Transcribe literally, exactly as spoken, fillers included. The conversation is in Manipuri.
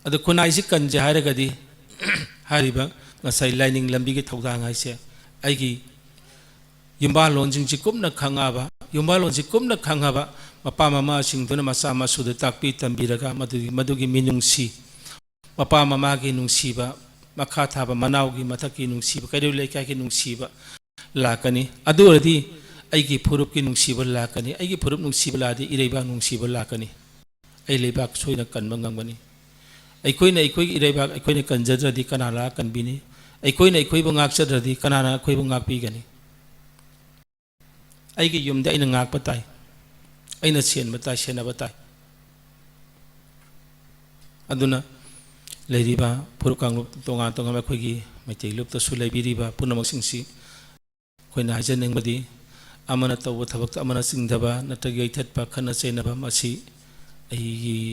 ꯑꯗꯨ ꯈꯨꯟꯅꯥꯏꯁꯤ ꯀꯟꯁꯦ ꯍꯥꯏꯔꯒꯗꯤ ꯍꯥꯏꯔꯤꯕ ꯉꯁꯥꯏ ꯂꯥꯏꯅꯤꯡ ꯂꯝꯕꯤꯒꯤ ꯊꯧꯗꯥꯡ ꯍꯥꯏꯁꯦ ꯑꯩꯒꯤ ꯌꯨꯝꯕꯥꯜꯂꯣꯟꯁꯤꯡꯁꯤ ꯀꯨꯞꯅ ꯈꯪꯉꯕ, ꯌꯨꯝꯕꯥꯜꯂꯣꯟꯁꯤ ꯀꯨꯞꯅ ꯈꯪꯉꯕ ꯃꯄꯥ ꯃꯃꯥꯁꯤꯡꯗꯨꯅ ꯃꯆꯥ ꯃꯁꯨꯗ ꯇꯥꯛꯄꯤ ꯇꯝꯕꯤꯔꯒ ꯃꯗꯨꯒꯤ, ꯃꯗꯨꯒꯤ ꯃꯤꯅꯨꯡꯁꯤ, ꯃꯄꯥ ꯃꯃꯥꯒꯤ ꯅꯨꯡꯁꯤꯕ, ꯃꯈꯥ ꯊꯥꯕ ꯃꯅꯥꯎꯒꯤ ꯃꯊꯛꯀꯤ ꯅꯨꯡꯁꯤꯕ, ꯀꯩꯔꯣꯜ ꯂꯩꯀꯥꯏꯒꯤ ꯅꯨꯡꯁꯤꯕ ꯂꯥꯛꯀꯅꯤ꯫ ꯑꯗꯨ ꯑꯣꯏꯔꯗꯤ ꯑꯩꯒꯤ ꯐꯨꯔꯨꯞꯀꯤ ꯅꯨꯡꯁꯤꯕ ꯂꯥꯛꯀꯅꯤ꯫ ꯑꯩꯒꯤ ꯐꯨꯔꯨꯞ ꯅꯨꯡꯁꯤꯕ ꯂꯥꯛꯑꯗꯤ ꯏꯔꯩꯕꯥꯛ ꯅꯨꯡꯁꯤꯕ ꯂꯥꯛꯀꯅꯤ꯫ ꯑꯩ ꯂꯩꯕꯥꯛ ꯁꯣꯏꯅ ꯀꯟꯕ ꯉꯝꯒꯅꯤ꯫ ꯑꯩꯈꯣꯏꯅ ꯑꯩꯈꯣꯏꯒꯤ ꯏꯔꯩꯕꯥꯛ ꯑꯩꯈꯣꯏꯅ ꯀꯟꯖꯗ꯭ꯔꯗꯤ ꯀꯅꯥ ꯂꯥꯛꯑ ꯀꯟꯕꯤꯅꯤ? ꯑꯩꯈꯣꯏꯅ ꯑꯩꯈꯣꯏꯕꯨ ꯉꯥꯛꯆꯗ꯭ꯔꯗꯤ ꯀꯅꯥꯅ ꯑꯩꯈꯣꯏꯕꯨ ꯉꯥꯛꯄꯤꯒꯅꯤ? ꯑꯩꯒꯤ ꯌꯨꯝꯗꯤ ꯑꯩꯅ ꯉꯥꯛꯄ ꯇꯥꯏ, ꯑꯩꯅ ꯁꯦꯟꯕ ꯇꯥꯏ, ꯁꯦꯟꯅꯕ ꯇꯥꯏ꯫ ꯑꯗꯨꯅ ꯂꯩꯔꯤꯕ ꯐꯨꯔꯨꯞ ꯀꯥꯡꯂꯨꯞ ꯇꯣꯉꯥꯟ ꯇꯣꯉꯥꯟꯕ ꯑꯩꯈꯣꯏꯒꯤ ꯃꯩꯇꯩ ꯂꯨꯞꯇꯁꯨ ꯂꯩꯕꯤꯔꯤꯕ ꯄꯨꯝꯅꯃꯛꯁꯤꯡꯁꯤ ꯑꯩꯈꯣꯏꯅ ꯍꯥꯏꯖꯅꯤꯡꯕꯗꯤ ꯑꯃꯅ ꯇꯧꯕ ꯊꯕꯛꯇ ꯑꯃꯅ ꯆꯤꯡꯊꯕ ꯅꯠꯇ꯭ꯔꯒ ꯌꯩꯊꯠꯄ, ꯈꯠꯅ ꯆꯩꯅꯕ, ꯃꯁꯤ ꯑꯩꯒꯤ